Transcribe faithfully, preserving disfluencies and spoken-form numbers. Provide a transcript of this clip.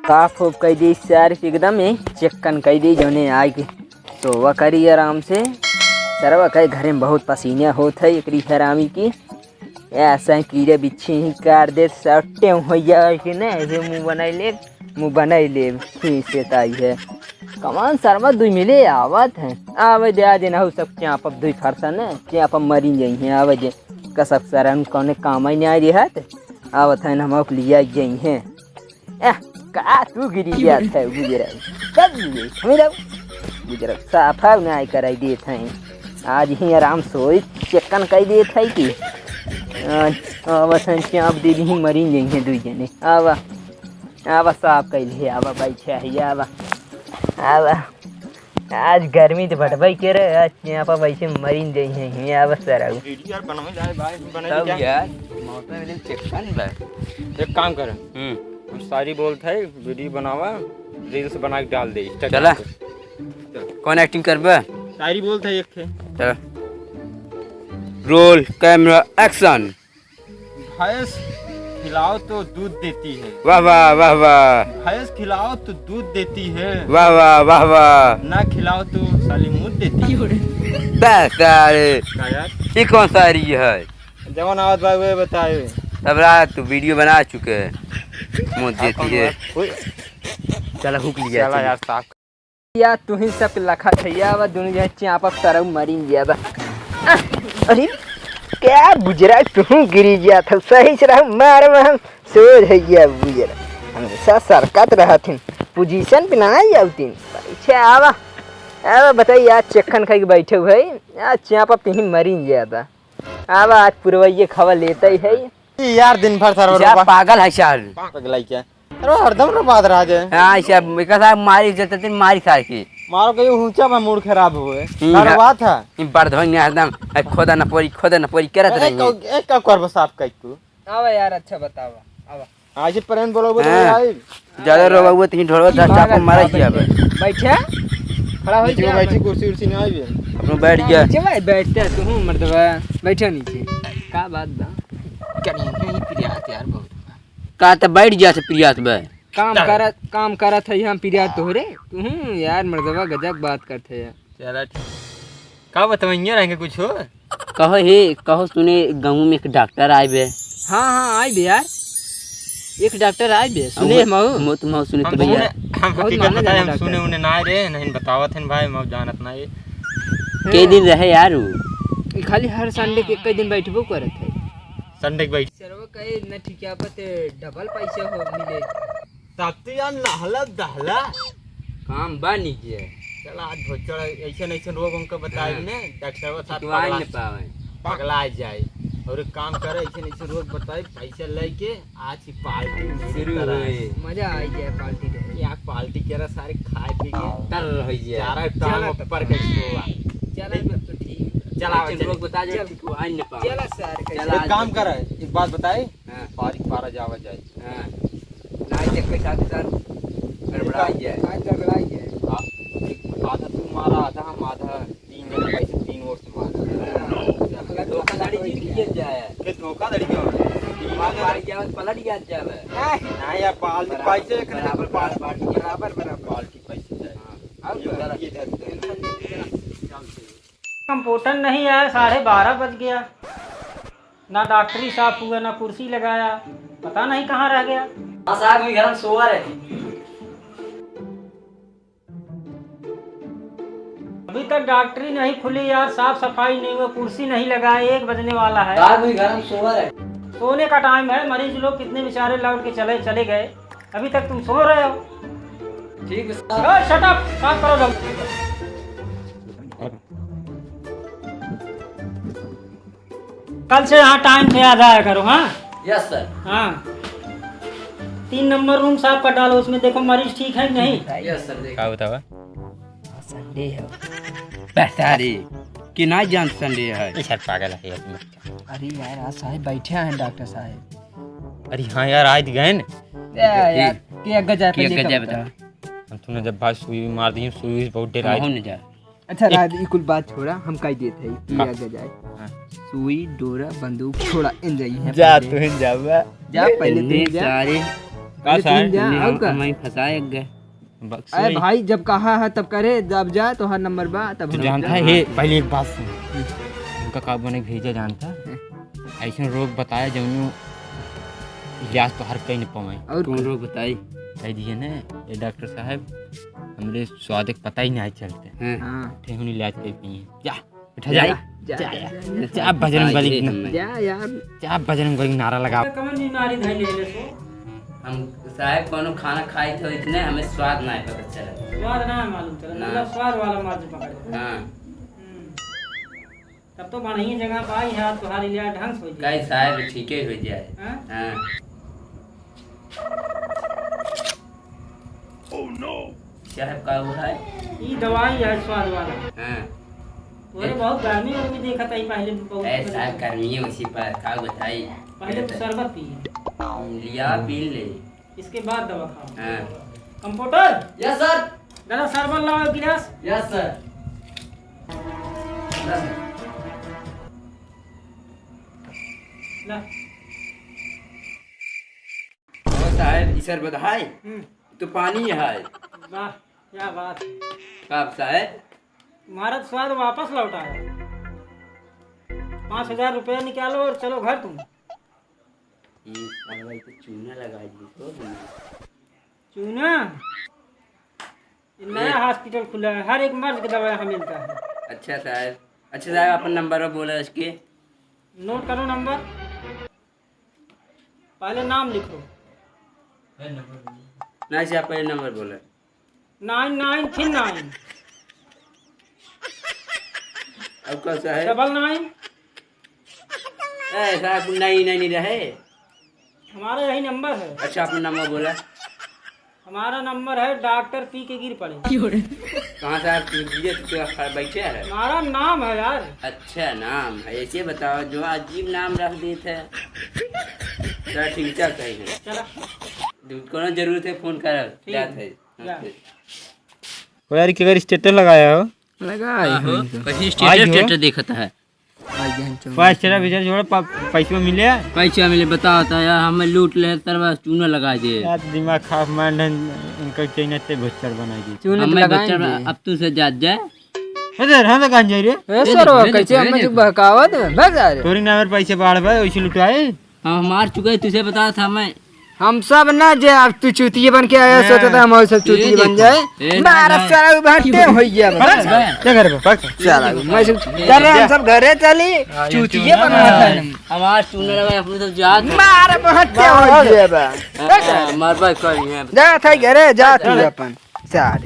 साफ उफ कइ दी सार के एकदम, ये चिकन कइ दी जौने आइ के सोवा करी आराम से। सरवा के घरे में बहुत पसीना होत है एकरी हरामी की। ऐसा कीड़े बिच्छी ही काट दे, सट्टे हो जाए कि नहीं, ऐसे मुंह बनाई ले, मुंह बनाई ले, खींच से ताई है। कमान सरवा दुई मिले आवत है। आवे दे, आज ना हो सब क्या आप दुई फरसा न, क्या आप मरी जाई हैं, आवे दे। कसक सरन कौने काम ही नहीं आ रही है, तो आवत है ना, हम लिया जाई हैं। एह, का तू गिरी जात है, गुजरा? कब गिरे? हमें रहो। गुजरा, साफा नाय कराई देत हैं। आज ही आराम सोई, चिकन कई देत है कि? आज, आवा सन चाप दे दी, मरी जाई हैं दुई जने। आवा, आवा, साफ कई ले, आवा, बैठा है, आवा, आवा। आज गर्मी तो भटबई के रहे, आज यहाँ पर वैसे मरीन जाई हैं, यहाँ बस रहो। वीडियो यार बनावे जाए भाई, बनाए तब क्या? यार, मौसम एकदम चिकन बा। एक काम कर, हम्म। हम शायरी बोलत है, वीडियो बनावा, रील्स बना के डाल दे Instagram चला। पे। चल। कौन एक्टिंग करबे? शायरी बोलत है एक थे। चल। Roll, camera, action. भैंस खिलाओ तो दूध देती है। वाह, वाह, वाह, वाह। भैंस खिलाओ तो दूध देती है। वाह, वाह, वाह, वाह। ना खिलाओ तो साली मूत देती है। बस सारे। का यार? ये कौन सा री है? जवन आवत बा, वे बताए। तब रात तू वीडियो बना चुके हैं। मूत देती है। कोई चला, हुक लिया, चला चला। यार, साफ। या तुही सब लखा थैया बा, दुनु जने चापब सरऊ मरिन जाबा। अरे, क्या बुजरा तुहू गिरी जात हऊ, सही से रहू, मार वहाँ सोझ है या बुजरा। हमेशा सरकत रहत हिन, पोजीशन पे ना आई जाऊ तीन। पीछे आवा, आवा बताई यार, चक्खन खाई के बैठे हुए, यार चापब तुही मरिन जाबा। आवा आज पुरवैये खवा लेता ही है। ई यार दिन भर सरवा रोबा। पागल है सार। पगलाई क्या? अरे हरदम रोबात रहा जे। हाँ, इसे अब एक सार मारी जते दिन मारी सार की। मारो के ऊंचा में मूड खराब हुए। हम्म, हर हाँ। बात है। ई बर्धवई ने हरदम, ए, खोदा न पोरी, खोदा न पोरी करत अरे रही। कौ-, ए, का करबो साफ कइके? आवा यार, अच्छा बतावा। आवा। आज ही प्रेम बोलो, बोलो हाँ। भाई। ज्यादा रोबा हुआ तो ही ढोलवा दस चापा मारा ही अब। बैठे? खड़ा हो नीचे जा। बैठी, कुर्सी उर्सी ना आइबे। अपनो बैठ जा। नीचे भाई बैठते हैं, तू हूँ मर्दवा। बैठे नीचे। का बात बा? कहीं नहीं प्रियात यार बहुत। का त बैठ जा से प्रियात बा। काम चल। करत, काम करत है हम प्रियात तोहरे। तू हूँ यार मर्दवा गजब बात करते हैं। चला ठीक। का बताओ, इहाँ रहेंगे कुछ हो? कहो हे, कहो सुने, गाँव में एक डॉक्टर आए बे। हाँ, हाँ, आए बे यार। एक डॉक्टर आए बे, सुने अब मऊ। मौत मऊ सुने हम तो भैया। सुने, हम बहुत हकीकत महंगा बताए, जाना हम डॉक्टर। सुने उन्हें ना रे, नहीं बतावत हैं भाई, हम जानत ना ये। के दिन रहे यार वो? ये खाली हर संडे के एक दिन बैठबो करत है। संडे के बैठ। सरवा कहे न ठीक है, बस डबल पैसा हो मिले। तब तो यार नहला दहला। काम बा नीचे। चला आज भोचड़ ऐसन ऐसन रोग उनका बताए हाँ। ने, डॉक्टर साहब छिटवाए पगला, न पावे। पगला जाए। और एक काम करे, ऐसन ऐसन रोग बताए, पैसा लेके आज की पार्टी मेरी शुरू तरफ हुई। से। मजा आ जाए पार्टी रहे। यहाँ पार्टी के रहा सारे खाए पी के। तर रही है। चारा टांग चला ऊपर तब। के सोआ। चला तब तो ठीक। चला ऐसन चल। रोग बता दे, चल। छिटवाए न पावे। चला सर, चला एक आज काम कर, एक बात बताए, हाँ। पारी पारा जावा जाए। हाँ। नाई देख के साथ साथ गड़बड़ा गया है। आज गड़बड़ा गया है। हाँ, एक आधा तू मारा, आधा हम, आधा तीन जने पैसे तीन ओर से मारा। हाँ। धोखाधड़ी जिंदगी के जाए। फिर धोखाधड़ी क्यों? दिमाग मार गया, पलट गया जावे। नहीं यार, पाल बराबर, पैसे एक बराबर, बराबर, बराबर, बराबर। पाल की पैसे जाए। हाँ। और ये तो बात ये है। कंप्यूटर नहीं आया, साढ़े बारह बज गया। ना डॉक्टरी साफ हुआ, ना कुर्सी लगाया, पता नहीं कहाँ रह गया। हाँ साहब, वही घर में सोवा रहे। अभी तक डॉक्टरी नहीं खुली यार, साफ सफाई नहीं हुआ, कुर्सी नहीं लगाया, एक बजने वाला है। साहब, वही घर में सोवा रहे। सोने का टाइम है, मरीज लोग कितने बेचारे लौट के चले, चले गए, अभी तक तुम सो रहे हो। ठीक है साहब। ओए, shut up, काम करो जल्दी। कल से यहाँ टाइम से आ जाया करो, हाँ? Yes sir. हाँ, तीन नंबर रूम साफ कर डालो, उसमें देखो मरीज ठीक है कि नहीं। यस सर, देखो। का बतावा? संडे है। बता रे, कि ना जान संडे है। ये सर पागल है ये। अरे यार, आज साहब बैठे हैं डॉक्टर साहब। अरे हाँ यार, आज गए न। ए यार, के अग्गा जाए के पहले अग्गा का जाए बता। बता। हम तूने जब भाई सुई मार दी, सुई बहुत डराई। हम नहीं जा। अच्छा, राज, ई कुल बात छोड़ा, हम कह देत है, ई हाँ। आगे जाए। हाँ। सुई, डोरा, बंदूक छोड़ा, इन जाई है जा, पहले। तू इन जावा। जा, पहले तू इतने जा। सारे। का अरे साहब? तुम जा, नहीं, और हम, का? हम वहीं फंसाए गए। बक्सो अरे ही। भाई, जब कहा है तब करे, जब जा तो हर नंबर बा, तब तू हम जानता जा। है, हे, पहले एक बात सुन। उनका का बने भेजा जानता? ऐसे रोग बताया जौनो इलाज तो हर कहीं नहीं पावे। और कौन का? रोग बताई? कह दिए ना, ये डॉक्टर साहब, हमरे स्वाद के पता ही नहीं चलते। हाँ। हाँ। ठेहुन इलाज कर पाइए। जा। उठा जा। जा, जा, जा, जा, जा, जा। जा बजरंग बली के ना-, जा यार। जा बजरंग बली के नारा लगावा। कमन बीमारी धइले ले सो? हम साहब कोनो खाना खाई थे इतने हमें स्वाद ना पता चला। स्वाद ना मालूम चला, ना। मतलब स्वाद वाला मार जो पकड़। हाँ। हम्म। तब तो बढ़िया जगह पाई है, तुम्हारे लिए ढंग से हो जाए। कई साहब ठीक ही हो जाए। हाँ? हाँ। Oh no! साहब का हुआ है? ई दवाई है स्वाद वाला। हाँ। तोरे ए- बहुत गर्मी उर्मी देखत आई पहले बहुत ए, साहब, गर्मी है उसी पर, का बताई? पहले तो शरबत पी। लिया, पी ले। इसके बाद दवा खाओ। हाँ। कंपाउंडर! Yes sir! दादा शरबत लाओ एक गिलास। Yes sir! ला। ओ साहब, ई शरबत है? हम्म। तो पानी है। वाह, क्या बात है। का साहब? तुम्हारा स्वाद वापस लौट आया। पाँच हजार रुपया निकालो और चलो घर तुम। ई साला तो चूना लगा दी तो। चूना? ये नया हाँ। हॉस्पिटल खुला है, हर एक मर्ज का दवा यहाँ मिलता है। अच्छा साहब, अच्छा साहब, अपन नंबर बोला इसके। नोट करो नंबर। पहले नाम लिखो। नहीं, आप पहले नंबर बोले। नाइन नाइन फिर नाइन। अब कौन सा है? Double nine. ए, साहब, नाइन नाइन ही रहे। हमारा यही नंबर है। अच्छा, अपना नंबर बोला। हमारा नंबर है डॉक्टर पी के गिर पड़े। कहाँ से आप गिरे थे? तो आप बैठे हैं? हमारा नाम है यार। अच्छा, नाम है, ऐसे बताओ, जो अजीब नाम रख देते हैं। चल ठीक, चल सही है। चला। दूध कोनो जरूरत है, फोन कर, ठीक। जात है। जा। ठीक। ओ यार, के अगर स्टेटस लगाया हो? लगाए आहो, हो तो। कहीं आज स्टेटस, हो? स्टेटस देखता है। आज हम चल पाँच तेरह बजे जोड़ प-, पैसवा मिले। पैसा मिले, बताओ तो यार, हमें लूट ले, तरवा चूना लगा दे। यार, दिमाग खराब, माइंड है, इनका चाहिए ते भच्चर बनाई दे। चूना तो हमें लगाएंगे। भच्चर अब तू से जात जाए। ए, सर, हम तो कहाँ जाई रे? ए, भेज दे, सरवा, भेज दे, कैसे भेज हमें दे। जो बहकावत है? भाग जा रे। तोरी नाम पर पैसे बाढ़ भाई, वैसे लुटाए। हम मार चुके, तुझे बता था मैं। हम सब ना जे अब तू चूतिए बन के आया, ए, सोचा था हम और सब चूतिए बन जाए। ए, ना, बारह ना। साल भट्टे हो गया बा। भाग, भाग। क्या करबो? भाग। चल, अब मैं सब, ए, चल, हम जा। सब घरे चली, हाँ, ये चूतिए चूना बनवा है। था। हम आज चूना लगा, अपने सब जात हैं। मार भट्टे हो गया बा। हाँ, मार भाई, कर ये। जा था घरे, जा तू अपन। सारे।